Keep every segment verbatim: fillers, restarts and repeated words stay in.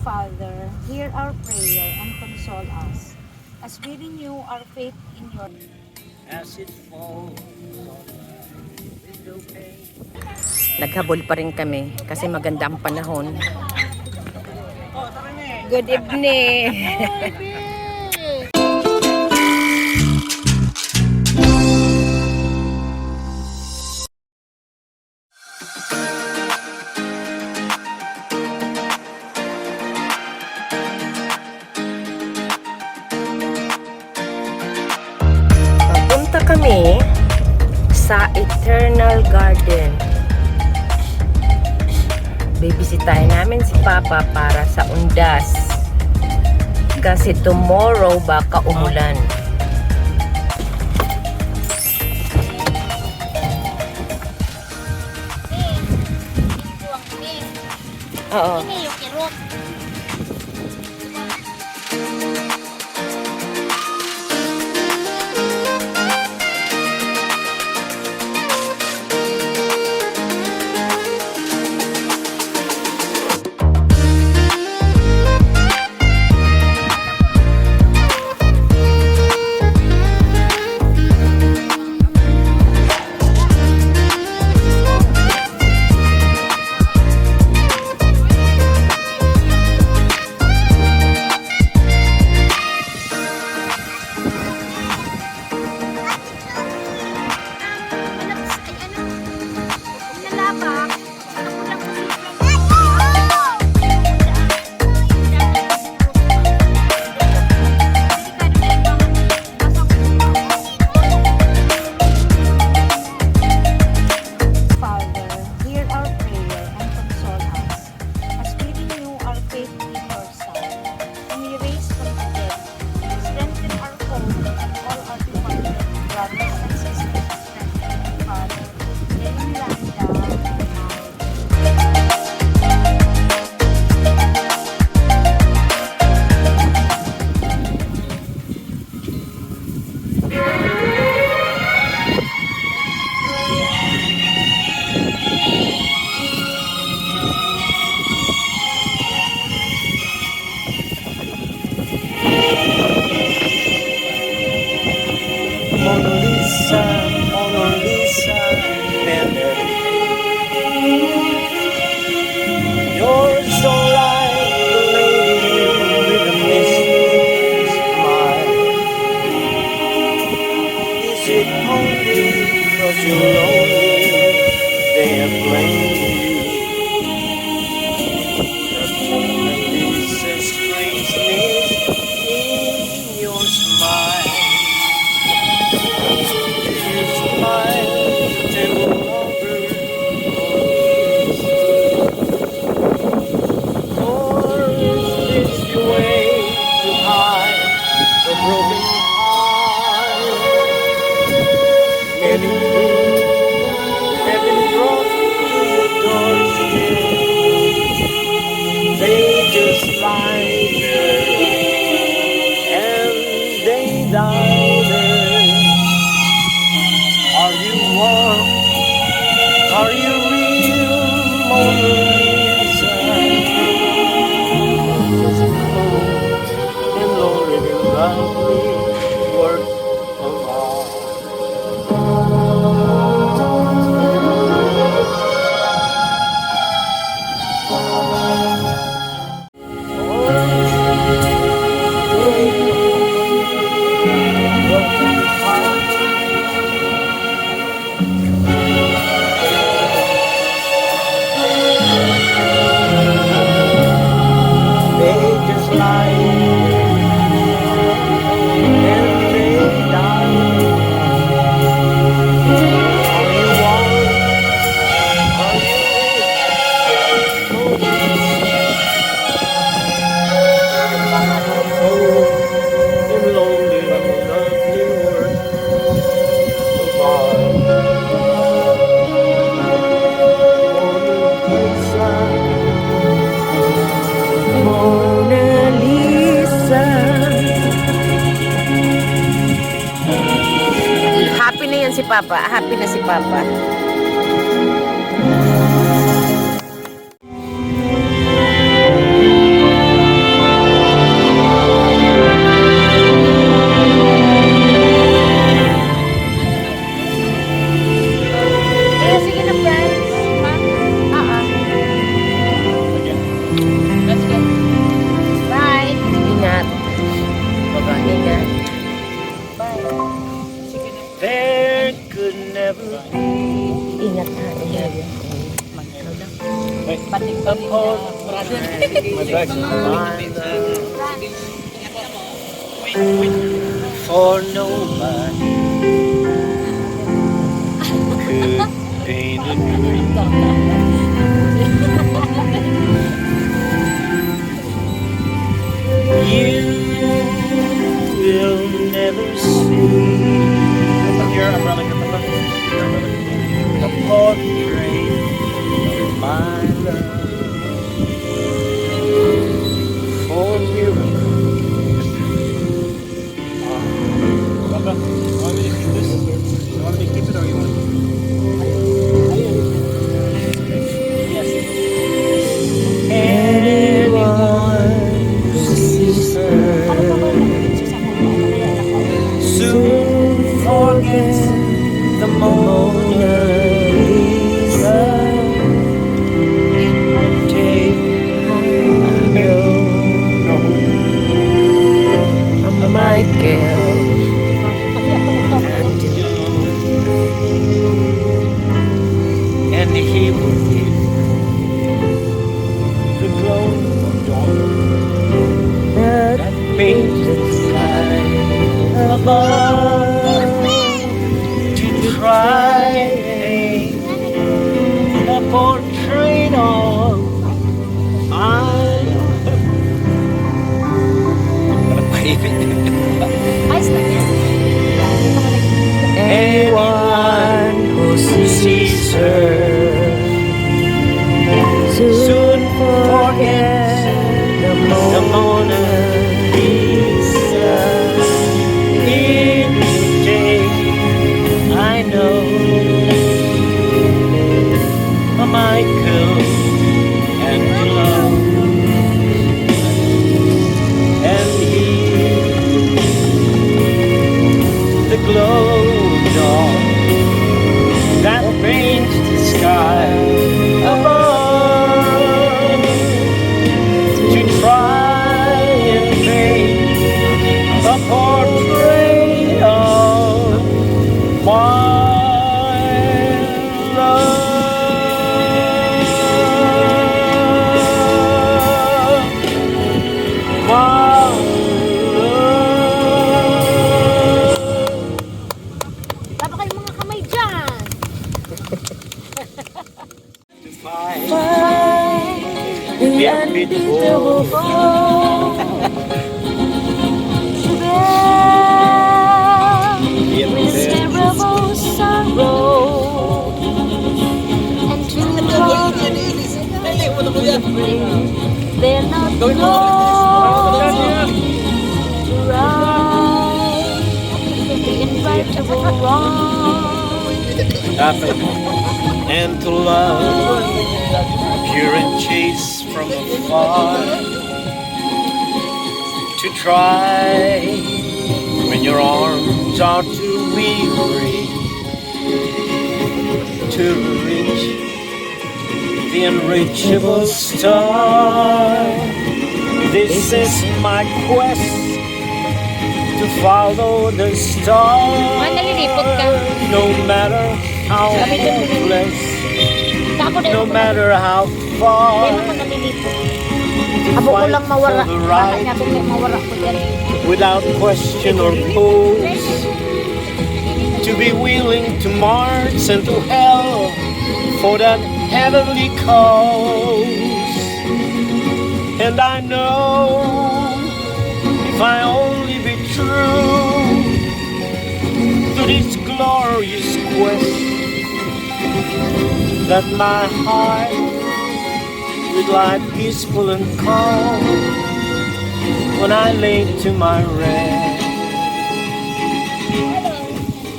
Father, hear our prayer and console us as we renew our faith in your As it falls on my window pane. Naghabol pa rin kami kasi maganda ang panahon. Good evening. Papunta kami sa Eternal Garden. Bibisitahin namin si Papa para sa undas. Kasi tomorrow baka umulan. Oo. Father, hear our prayer and console us as we renew our faith in your Son, whom you raised from the dead. Strengthen our hope and all our departed brothers and sisters, strengthen Father Leon Miranda. Mona Lisa, Mona Lisa, Mary. You're so like the lady with a misty smile. Is it only 'cause you're lonely they are playing you? That Mona Lisa strange me in your smile. Is your smile the devil lover? Or is this your way to hide a broken heart? Many dreams have been brought to your doorstep. They just lie there and they die there. Are you warm? Are you real, Mona Lisa? Just cold and lonely, lovely work of art. They just lie and they die. Are you warm? Are you rich? Mona Lisa. Happy na yan si Papa. Happy na si Papa. A portrait of my love. For nobody could paint it. You will never see. Your umbrella, your umbrella. A portrait of my love. For miracle. Papa, you want me to keep this? You want me to keep it or you want? Yes. Anyone who sees her soon forgets the Mona Lisa. It would take a Michael and he would give the glow of dawn that paints the sky above to try a portrait of my. Ayos lang yan. Anyone who sees her soon forgets the Mona Lisa. Each day I know a Michael and glow, and he, the glow dawn that paints the sky above, to try and paint a portrait of my love. Wala pa kayong mga kamay dyan. The unbeatable foe. With terrible sorrow and to run they're not going to ride the inevitable wrong. And to love, pure and chaste from afar, to try when your arms are too weary to reach the unreachable star. This is my quest, to follow the star. Ah, nalilipot ka. No matter how hopeless, no matter how far. Kaya ako nalilipot. Abo ko lang mawara. Fight for the right. Baka niya ako may mawara ko dyan. Without question or pose, to be willing to march and to hell for that heavenly cause. And I know if I only be true to this glorious quest, that my heart would lie peaceful and calm when I lay to my rest.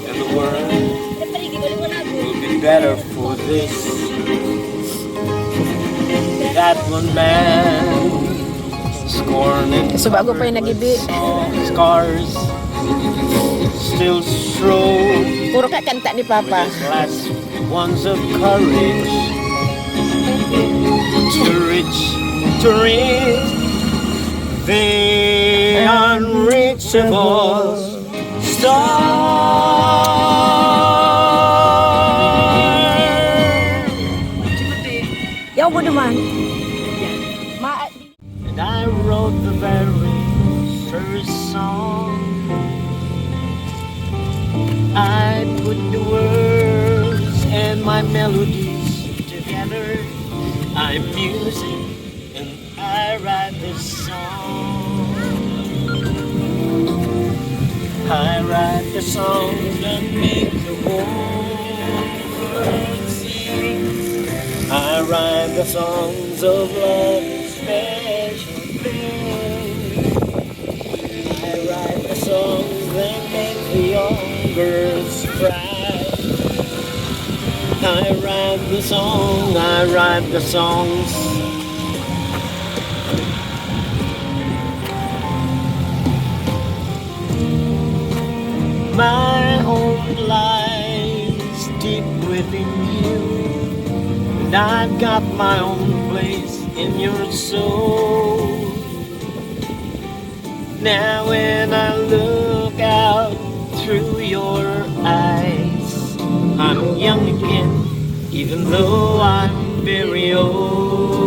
And the world will be better for this, that one man scorned and covered with scars still strove. Puro ka kanta ni Papa. With his last ounce of courage to reach, to reach the unreachable star. Yaw mo Man. Yan. Ma- And I wrote the very first song. I put the words and my melodies together. I'm music and I write the song. I write the songs that make the whole world sing. I write the songs of love and special things. I write the songs that make the young girls cry. I write the song, I write the songs. My own lies deep within you, and I've got my own place in your soul. Now when I look out through your eyes, I'm young again, even though I'm very old.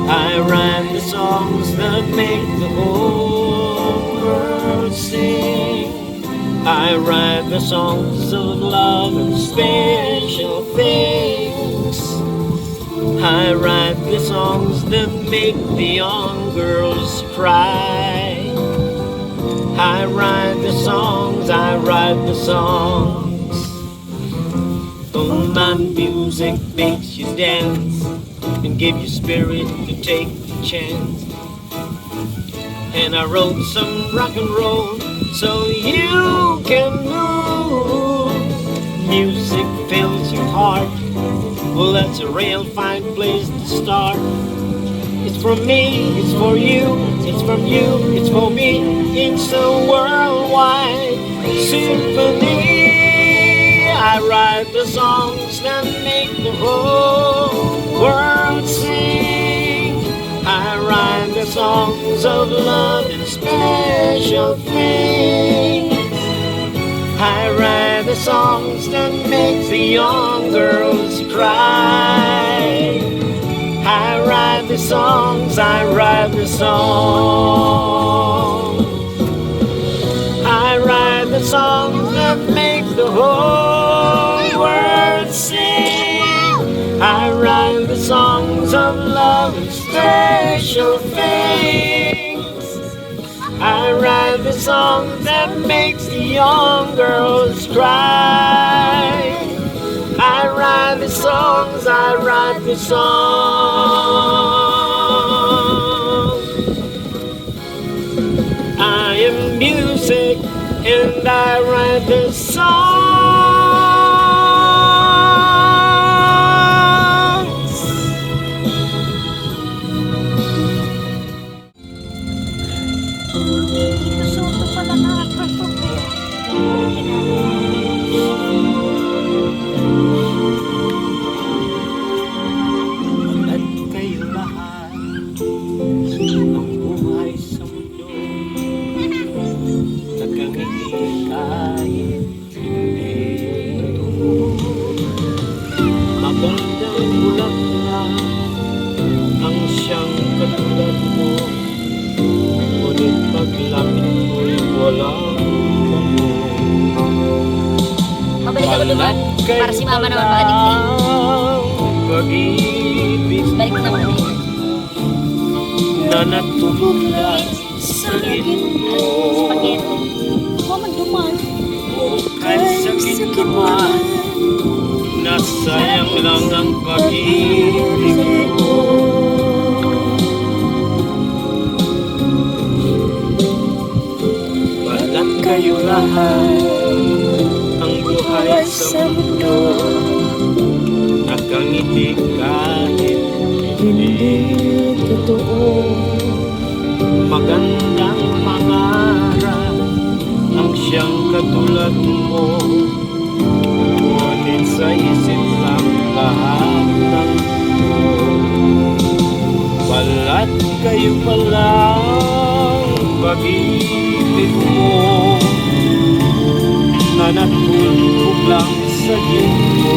I write the songs that make the whole world sing. I write the songs of love and special things. I write the songs that make the young girls cry. I write the songs, I write the songs. Oh, my music makes you dance and give you spirit to take the chance. And I wrote some rock and roll so you can move. Music fills your heart. Well, that's a real fine place to start. It's for me, it's for you, it's from you, it's for me. It's a worldwide symphony. I write the songs that make the whole world sing. I write the songs of love and special things. I write the songs that make the young girls cry. I write the songs, I write the songs. I write the songs that make the whole world sing. I write the songs of love and special things. I write the songs that makes the young girls cry. I write the songs, I write the songs. I am music and I write the songs. Gusto ko pala na, gusto ko. At kayo lahat, ang buhay sa mundo, nagkangiti kahit hindi totoo. Magandang bulaklak ang siyang katulad mo, ngunit paglapit mo'y walang tanong. Mabalik ako doon. Balat kayo Para si mama naman palang makadikit. Pag-ibig Balik na ako. Na natutulog lang sa gitmo. Spaghetti. Mama, duman. Bukod sa gitmo, nasayang lang ang pag-ibig mo. Balat kayo lahat, ang buhay sa mundo, nakangiti kahit hindi totoo. Magandang pangarap ang siyang katulad mo, ngunit sa isip lang lahat ng mundo. Balat kayo palang pag-ibig mo, na natulog lang sa gitmo.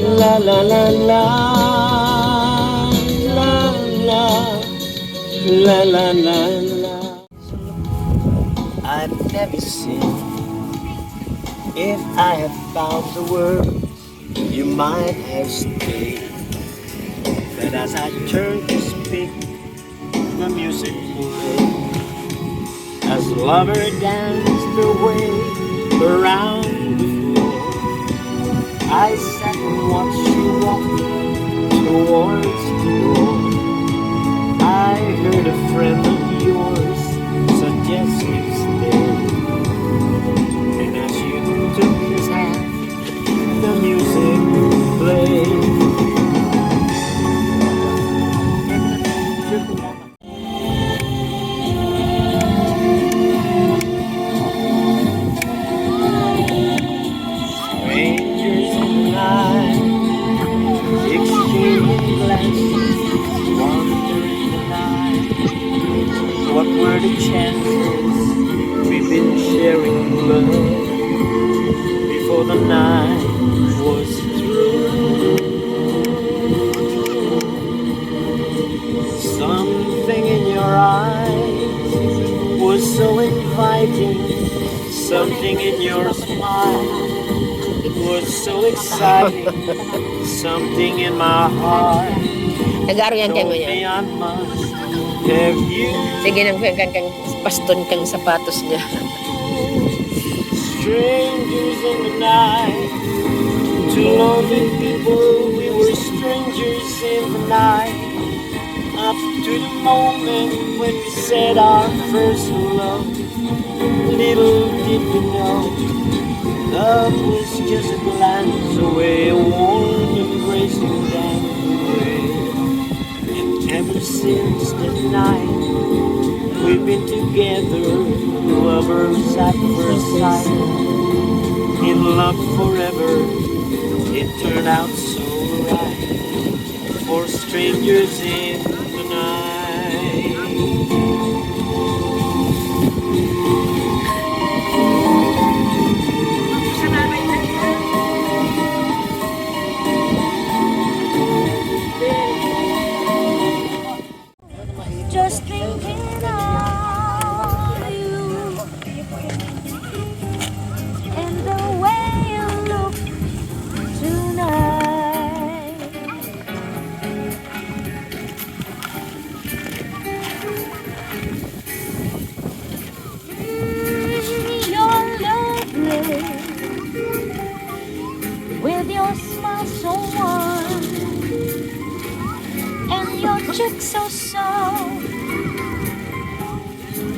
La la la la, la la, la la la la. I've never seen. If I had found the words, you might have stayed. But as I turn to speak, The music played as lover danced away around the floor. I sat and watched you walk towards the door. I heard a friend of yours suggest you stay. And as you took his hand, the music played. Strangers in the night, exchanging glances, wandering the night. What were the chances we've been sharing love before the night was through? Something in your eyes was so inviting. Something in your smile was so exciting. Something in my heart Nag-aro yan kay told Nguya. me I must have you. Sige nang kan kan paston kang sapatos niya. Strangers in the night. To loving people, we were strangers in the night. Up to the moment when we said our first love. Little did we know, love was just a glance away, a warm embrace and then away. And ever since that night, we've been together, lovers at first sight. In love forever, it turned out so right. For strangers in the night. Just thinking of you and the way you look tonight. You're lovely with your smile so warm and your cheek so soft.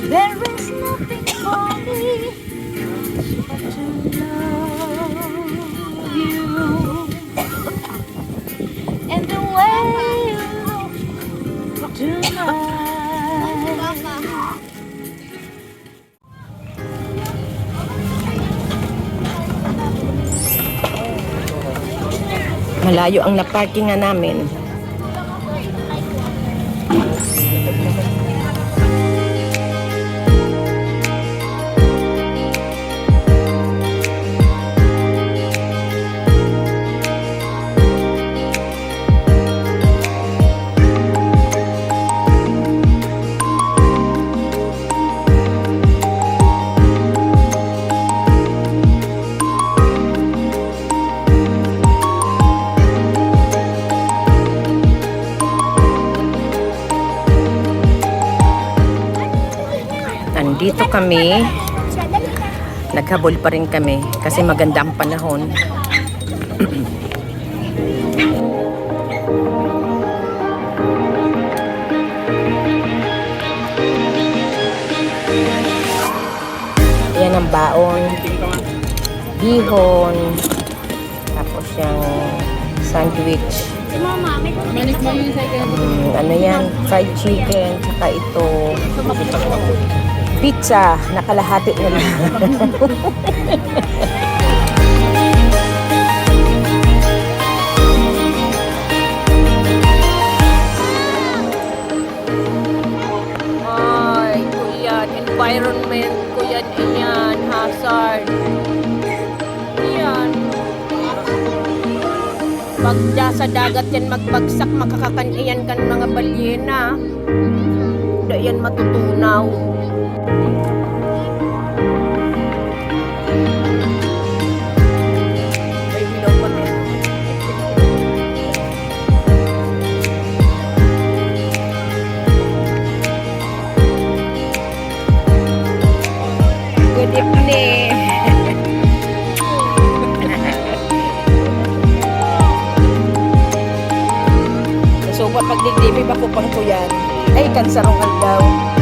There is nothing for me but to love you and the way you look tonight. Malayo ang naparkingan namin. Andito kami. Naghabol pa rin kami kasi maganda ang panahon. Yan ang baon. Bihon. Tapos yung sandwich. Manik mo yun sa ikan. Mm, ano yan? Fried chicken. Tsaka ito. Pizza. Nakalahati na lang. Ay, kuyan. Environment. Kuyan, iyan. Hazard. Iyan. Pag dya sa dagat yan magbagsak, makakakan iyan kan mga balyena. Dai yan matutunaw. May hilaw pa din. Tipni. Sa subat pagdigdi, may bako pang kuyan. Ay, kan sarong aldaw.